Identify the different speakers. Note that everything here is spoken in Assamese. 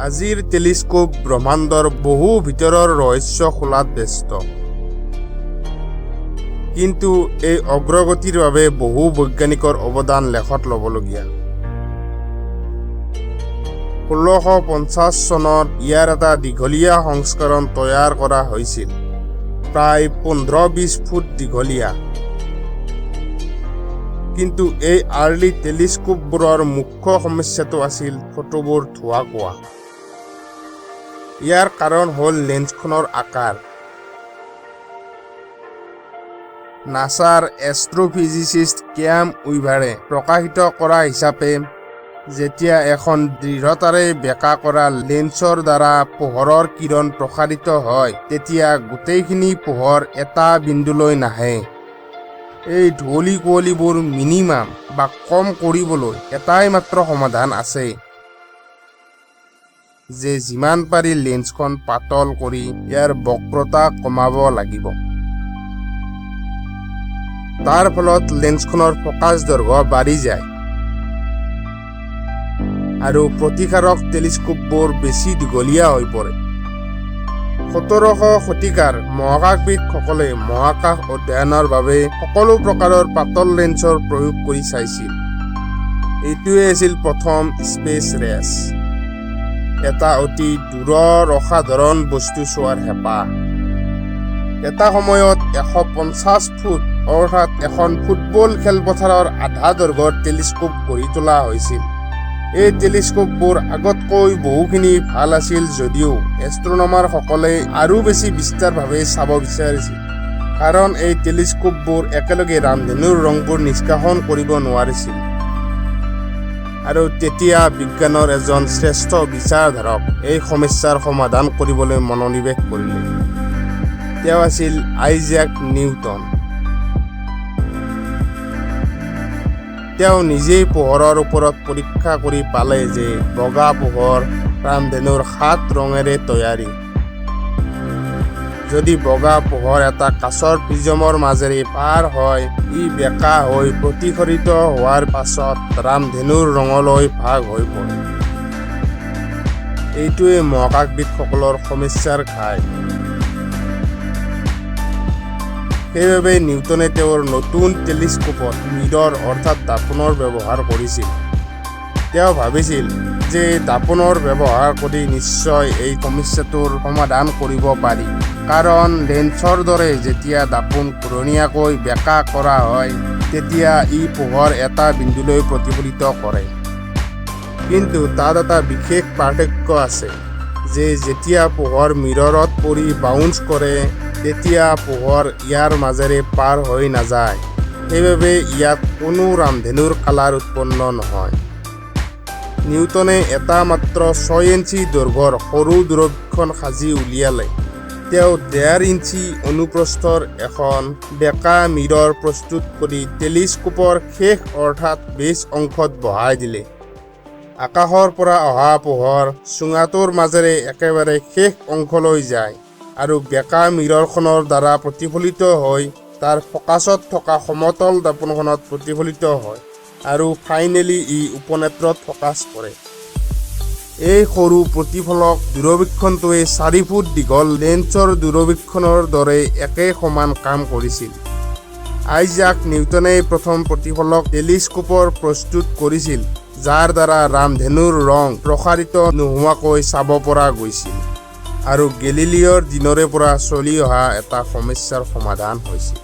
Speaker 1: আজিৰ টেলিস্কোপ ব্ৰহ্মাণ্ডৰ বহু ভিতৰৰ ৰহস্য খোলাত ব্যস্ত। কিন্তু এই অগ্ৰগতিৰ বাবে বহু বৈজ্ঞানিকৰ অৱদান লেখত ল'বলগীয়া। 1650 চনত ইয়াৰ এটা দীঘলীয়া সংস্কৰণ তৈয়াৰ কৰা হৈছিল, প্ৰায় 15-20 ফুট দীঘলীয়া। কিন্তু এই আৰ্লি টেলিস্কোপবোৰৰ মুখ্য সমস্যাটো আছিল ফটোবোৰ ধোঁৱা-কোৱা। ইয়াৰ কাৰণ হ'ল লেন্সখনৰ আকাৰ। নাছাৰ এষ্ট্ৰোফিজিচিষ্ট কেম উইভাৰে প্ৰকাশিত কৰা হিচাপে, যেতিয়া এখন দৃঢ়তাৰে বেঁকা কৰা লেন্সৰ দ্বাৰা পোহৰৰ কিৰণ প্ৰসাৰিত হয়, তেতিয়া গোটেইখিনি পোহৰ এটা বিন্দুলৈ নাহে। এই ধূলি-কুঁৱলীবোৰ মিনিমাম বা কম কৰিবলৈ এটাই মাত্ৰ সমাধান আছে যে যিমান পাৰি লেন্সখন পাতল কৰি ইয়াৰ বক্ৰতা কমাব লাগিব। তাৰ ফলত লেন্সখনৰ ফ'কাছ দৈৰ্ঘ্য বাঢ়ি যায় আৰু প্ৰতিসাৰক টেলিস্কোপবোৰ বেছি দীঘলীয়া হৈ পৰে। 17শ শতিকাৰ মহাকাশবিদসকলে মহাকাশ অধ্যয়নৰ বাবে সকলো প্ৰকাৰৰ পাতল লেন্সৰ প্ৰয়োগ কৰি চাইছিল। এইটোৱেই আছিল প্ৰথম স্পেচ ৰেচ, এটা অতি দূৰৰ অসাধাৰণ বস্তু চোৱাৰ হেঁপাহ। এটা সময়ত 150 ফুট অৰ্থাৎ এখন ফুটবল খেলপথাৰৰ আধা দৈৰ্ঘ্যৰ টেলিস্কোপ গঢ়ি তোলা হৈছিল। এই টেলিস্কোপবোৰ আগতকৈ বহুখিনি ভাল আছিল যদিও এষ্ট্ৰনমাৰসকলে আৰু বেছি বিস্তাৰভাৱে চাব বিচাৰিছিল, কাৰণ এই টেলিস্কোপবোৰ একেলগে ৰামধেনুৰ ৰংবোৰ নিষ্কাশন কৰিব নোৱাৰিছিল। আৰু তেতিয়া বিজ্ঞানৰ এজন শ্ৰেষ্ঠ বিচাৰধাৰক এই সমস্যাৰ সমাধান কৰিবলৈ মনোনিৱেশ কৰিলে। তেওঁ আছিল আইজাক নিউটন। তেওঁ নিজেই পোহৰৰ ওপৰত পৰীক্ষা কৰি পালে যে বগা পোহৰ ৰামধেনুৰ সাত ৰঙেৰে তৈয়াৰী। যদি বগা পোহৰ এটা কাঁচৰ প্ৰিজমৰ মাজেৰে পাৰ হয়, ই বেঁকা হৈ প্ৰতিসৰিত হোৱাৰ পাছত ৰামধেনুৰ ৰঙলৈ ভাগ হৈ পৰে। এইটোৱেই মহাকাশবিদসকলৰ সমস্যাৰ ঘাই। সেইবাবেই নিউটনে তেওঁৰ নতুন টেলিস্কোপত মিৰৰ অৰ্থাৎ দাপোণৰ ব্যৱহাৰ কৰিছিল। তেওঁ ভাবিছিল যে দাপোণৰ ব্যৱহাৰ কৰি নিশ্চয় এই সমস্যাটোৰ সমাধান কৰিব পাৰি, কাৰণ লেন্সৰ দৰে যেতিয়া দাপোণ ঘূৰণীয়াকৈ বেঁকা কৰা হয়, তেতিয়া ই পোহৰ এটা বিন্দুলৈ প্ৰতিফলিত কৰে। কিন্তু তাত এটা বিশেষ পাৰ্থক্য আছে যে যেতিয়া পোহৰ মিৰৰত পৰি বাউন্স কৰে, তেতিয়া পোহৰ ইয়াৰ মাজেৰে পাৰ হৈ নাযায়। সেইবাবে ইয়াত কোনো ৰামধেনুৰ কালাৰ উৎপন্ন নহয়। নিউটনে এটা মাত্ৰ 6 ইঞ্চি দৈৰ্ঘ্যৰ সৰু দূৰবীক্ষণ সাজি উলিয়ালে। তেওঁ 1.5 ইঞ্চি অনুপ্ৰস্থৰ এখন বেঁকা মিৰৰ প্ৰস্তুত কৰি টেলিস্কোপৰ শেষ অৰ্থাৎ বেছ অংশত বহাই দিলে। আকাশৰ পৰা অহা পোহৰ চুঙাটোৰ মাজেৰে একেবাৰে শেষ অংশলৈ যায় আৰু বেঁকা মিৰৰখনৰ দ্বাৰা প্ৰতিফলিত হৈ তাৰ ফ'কাছত থকা সমতল দাপোণখনত প্ৰতিফলিত হয় আৰু ফাইনেলি ই উপনেত্ৰত ফ'কাছ কৰে। এই সৰু প্ৰতিফলক দূৰবীক্ষণটোৱে 4 ফুট দীঘল লেন্সৰ দূৰবীক্ষণৰ দৰে একে সমান কাম কৰিছিল। আইজাক নিউটনেই প্ৰথম প্ৰতিফলক টেলিস্কোপৰ প্ৰস্তুত কৰিছিল, যাৰ দ্বাৰা ৰামধেনুৰ ৰং প্ৰসাৰিত নোহোৱাকৈ চাব পৰা গৈছিল আৰু গেলিলিঅ'ৰ দিনৰে পৰা চলি অহা এটা সমস্যাৰ সমাধান হৈছিল।